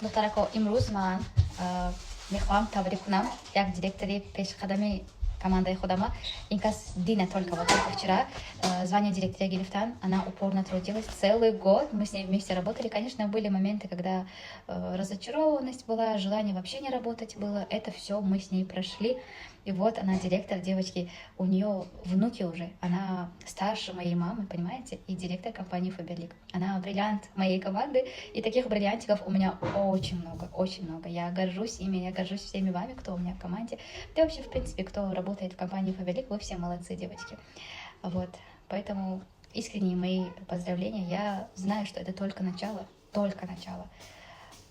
Духтарако, имрӯз ман мехоҳам табрик кунам як директори пешқадами командаи худама. Ин кас дина, только вот только вчера звание директора гирифтан. Она упорно трудилась целый год, мы с ней вместе работали. Конечно, были моменты, когда разочарованность была, желание вообще не работать было. Это все мы с ней прошли, и вот она директор, девочки, у нее внуки уже, она старше моей мамы, понимаете, и директор компании Фаберлик. Она бриллиант моей команды, и таких бриллиантиков у меня очень много, очень много. Я горжусь ими, я горжусь всеми вами, кто у меня в команде. Да вообще, в принципе, кто работает в компании Фаберлик, вы все молодцы, девочки. Вот, поэтому искренние мои поздравления. Я знаю, что это только начало, только начало.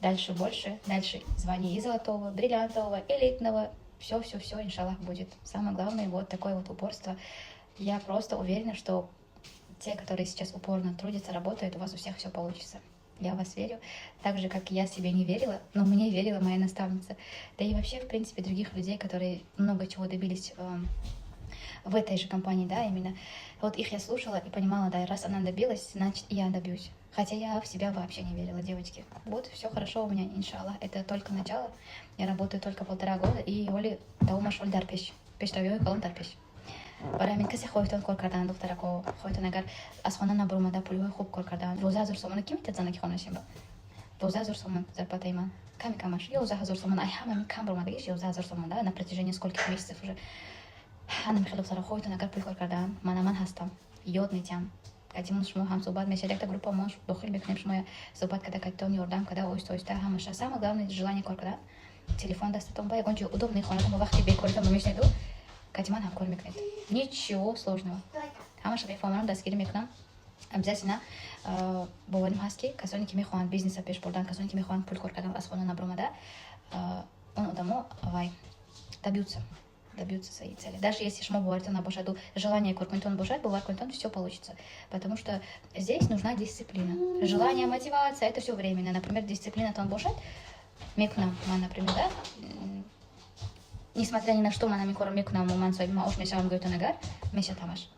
Дальше больше, дальше звание и золотого, бриллиантового, элитного, все, все, все, иншаллах, будет. Самое главное, вот такое вот упорство. Я просто уверена, что те, которые сейчас упорно трудятся, работают, у вас у всех все получится. Я в вас верю. Так же, как я себе не верила, но мне верила моя наставница. Да и вообще, в принципе, других людей, которые много чего добились в этой же компании, да, именно. Вот их я слушала и понимала, да, раз она добилась, значит, и я добьюсь. Хотя я в себя вообще не верила, девочки. Вот, все хорошо у меня, иншаллах. Это только начало. Я работаю только полтора года, и ҳоли давомаш ҳоли дар пеш. Пешравиҳои калон дар пеш. Барои ҳамин касе хоҳитон кор кардан, духтарако, хоҳитон агар аз хона набаромада пулҳои хуб кор кардан, 12 000 сомона ки метад занаки хонашинба? 12 000 сомон зарплатаи ман, ками камаш 11 000 сомон, ай ҳама кам баромадагиш 11 000 сомон, да, на протяжении скольких месяцев уже. Ана михел, духтаро, хоҳитон агар пул кор кардан, мана ман ҳастам, ёд метиҳам. Катимон шумо ҳам суҳбат мешавад, якта группа мо дохил мекунем, шумо суҳбат карда, катитон ёрдам карда, оҳиста оҳиста ҳамаша. Самое главное, желание кор кардан, телефон дастатон ба ягон ҷои удобный хонатон ба вақти бекоритон ба мешнеду, катиман ҳамкорӣ мекунед. Ничего сложного, ҳамаша мефаҳмонам, дастгирӣ мекунам обязательно. Боварим ҳаст, ки касоне ки мехоҳанд бизнеса пеш бурдан, касоне ки мехоҳанд пул кор кардан аз хона набаромада, он одамо вай добьются своей цели. Даже если шумо боваритон набошаду, желание кор кунитон бошад, бовар кунитон, все получится. Потому что здесь нужна дисциплина. Желание, мотивация — это все временно. Например, дисциплина тон бошад, мекунам ман, например, да, несмотря ни на что, ман ҳамин корро мекунам, ман соҳиби маош мешавам, гӯятон агар, мешавад ҳамаш.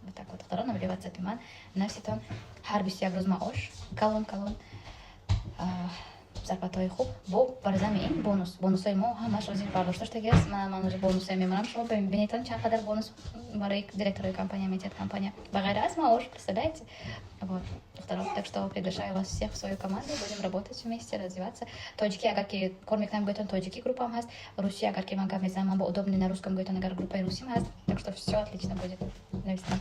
Вот так вот, духтарон, номери ватсапи ман нависитон. Ҳар 21 рӯз маош, калон калон зарплатаҳои хуб, бо барзами ин бонус. Бонусҳои мо ҳамаш ҳозир бардошта шудагиаст. Ман уже бонусҳое мемонам, шумо бинетон, чанд қадар бонус барои директорои компания метиҳад компания, ба ғайр аз маош, представляете? Вот, духтарон, так что приглашаю вас всех в свою команду, будем работать вместе, развиваться. Тоҷики агар ки кор мекунам гӯятон, тоҷики группаам ҳаст, русӣ агар ки ман гап мезанам, ман бо удобный на русском гӯятон агар, группаи русим ҳаст. Так что все отлично будет. Нависитон.